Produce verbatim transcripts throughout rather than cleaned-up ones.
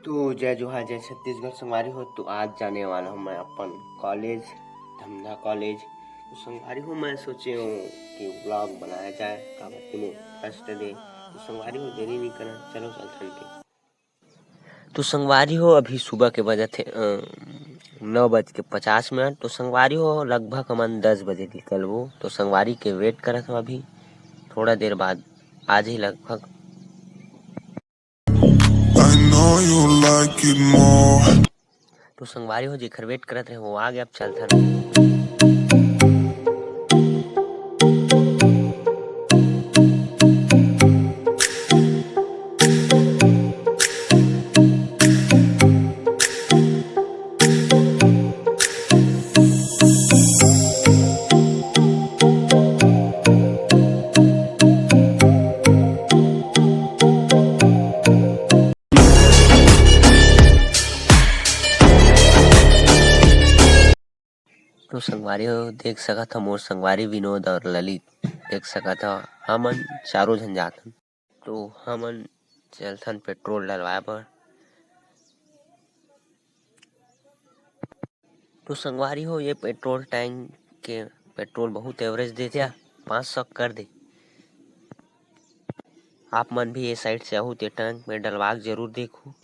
तो जय जोहार, जय छत्तीसगढ़ संगवारी हो। तो आज जाने वाला हूँ मैं अपन कॉलेज, धमधा कॉलेज। तो संगवारी हो, मैं सोचे हूँ कि व्लॉग बनाया जाए, काबर कि मोर फर्स्ट डे। तो संगवारी हो, देरी नहीं करना, चलो चलथन के। तो संगवारी हो, अभी सुबह के बजत हे, अ, नौ बज के पचास मिनट। तो संगवारी हो, लगभग हमन दस बजे निकलबो। तो संगवारी के वेट करत हो अभी, थोड़ा देर बाद आ जाही लगभग। I know you like it more। तो संगवारी हो, जेकर वेट करत रहे, वो आ गया। अब चलथन। तो संगवारी हो, देख सकत हो मोर संगवारी विनोद और ललित, देख सकत हो हमन चारों झन जाथन। तो हमन चलथन पेट्रोल डलवाए बर। तो संगवारी हो, ये पेट्रोल टैंक के पेट्रोल बहुत एवरेज देथे, पाँच सौ कर दे। आप मन भी ये साइड से आहू ते टैंक में डलवा के जरूर देखू।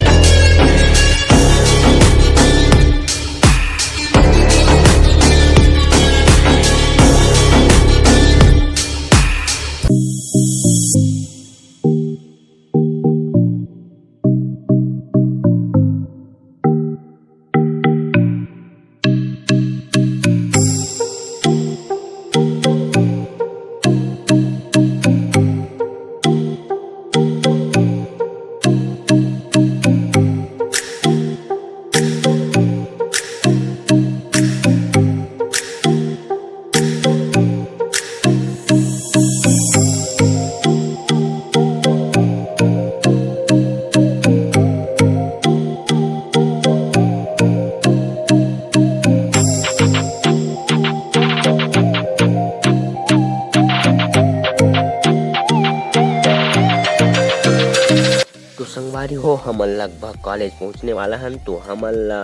तो संगवारी हो, हमन लगभग कॉलेज पहुंचने वाला हन, तो हमन ला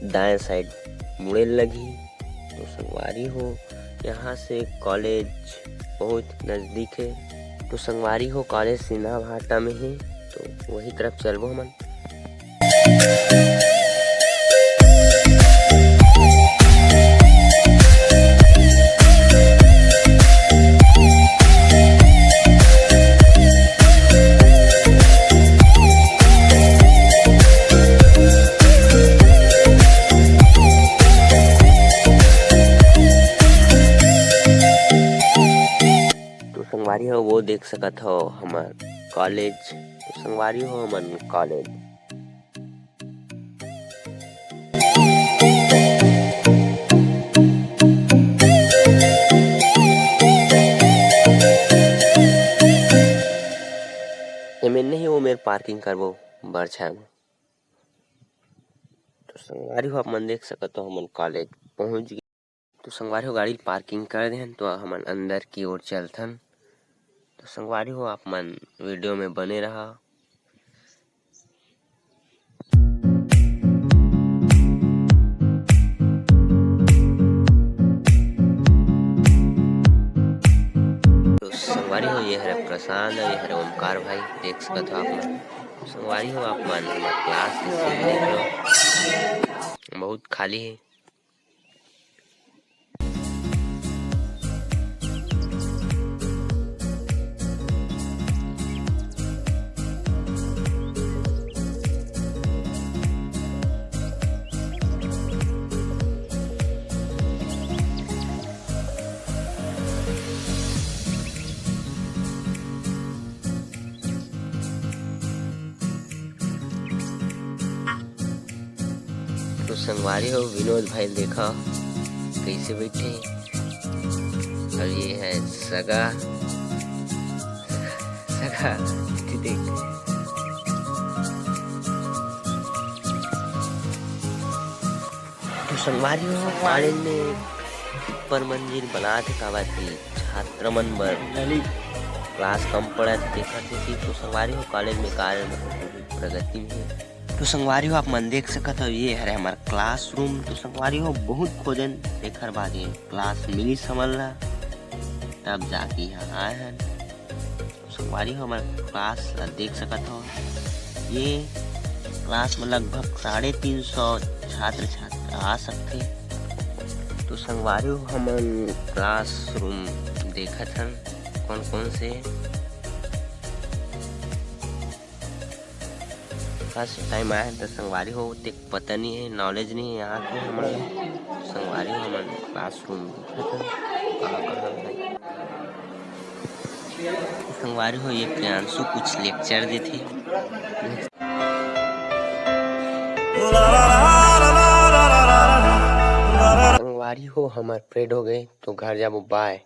दाएं साइड मुड़े लगही। तो संगवारी हो, यहाँ से कॉलेज बहुत नजदीक है। तो संगवारी हो, कॉलेज सिन्हा भाटा में है, तो वही तरफ चलबो हमन। तो संगवारी हो, वो देख सकत हो हमर कॉलेज। तो संगवारी हो, हमन कॉलेज। एमे नहीं, वो मेर पार्किंग करबो बरछा में। तो संगवारी हो, आप मन देख सकत हो, हमन कॉलेज पहुंच गए। तो संगवारी हो, गाड़ी पार्किंग कर देहन, तो हमन अंदर की ओर चलथन। तो संगवारी हो, आप मन वीडियो में बने रहा। तो संगवारी हो, ये हरे प्रशांत, ये हरे ओमकार भाई, देख सकत हो आप मन। संगवारी हो, आप मन हमर क्लास के सीन देख लो, बहुत खाली है। तो संगवारी हो, विनोद भाई देखा कैसे बैठे। और ये है सगा, सगा, देख। तो संगवारी हो, कॉलेज में ऊपर मंजिल बनात हे, काबर कि छात्र मन बर क्लास कम पड़त हे, तेखर सेती। तो संगवारी हो, कॉलेज में कार्य प्रगति में हे। तो संगवारी हो, आप मन देख सकत हो, ये हरे हमर classroom। तो संगवारी हो, बहुत खोजन, तेखर बाद ये class मिलिस हमन ला, तब जाके यहाँ आए हन। तो संगवारी हो, हमर class ला देख सकत हो, ये class में लगभग साढ़े तीन सौ छात्र छात्रा आ सकथे। तो संगवारी हो, हमन classroom देखत हन, कौन कौन से first time आए हन, त संगवारी हो, ओतेक पता नहीं है, knowledge नहीं है यहाँ के हमन ला। संगवारी हो, हमन classroom देखत हन, कहाँ कहाँ है। संगवारी हो, ये प्रियांशु कुछ lecture देथे। संगवारी हो, हमर period हो गए, तो घर जाबो, bye।